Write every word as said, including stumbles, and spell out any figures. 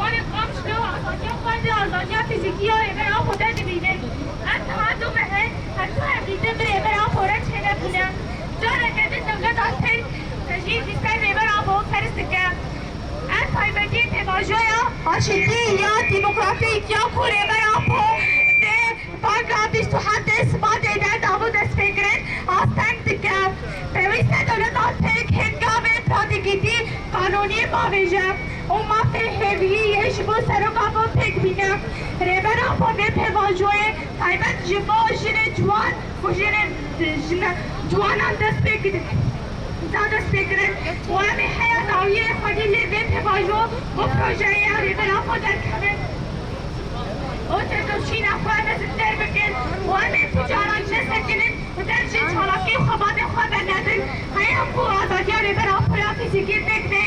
Wan ê Qamişlo azadiya xwe di azadiya fîzîkî ya Rêber Apo de dibînin. Ev niha du meh e, her du hevdîtin bi Rêber Apo re çênebûne. Careke din dewleta Tirk tecrîd li ser Rêber Apo ferz dike. Ev taybetiyê pêvajoya aşîtî ya demokratîk ya ku Rêber Apo dê Bangladîş û heta Sibadê de dabû destpêkirin asteng dike. Pêwîst e dewleta Tirk hingavê pratîkîtî qanûnî bavêje û mafê hêviyî yê ji bo Serok Apo pêk bîne. Rêber Apo vê pêvajoyê taybet ji bo jinê ciwan û jinê jina, ciwanan dest pê kir, da dest pê kirin û em ê heya dawiyê xwedî lê vê pêvajo bo projeyê ya Rêber Apo derkevin û têkoşîna xwe mezin bikin û em ê tu caran nesekinin û dev ji çalakî û xebatê xwe vernedin. Heya ku azadiya Rêber Apo ya fîzîkî pêk bê,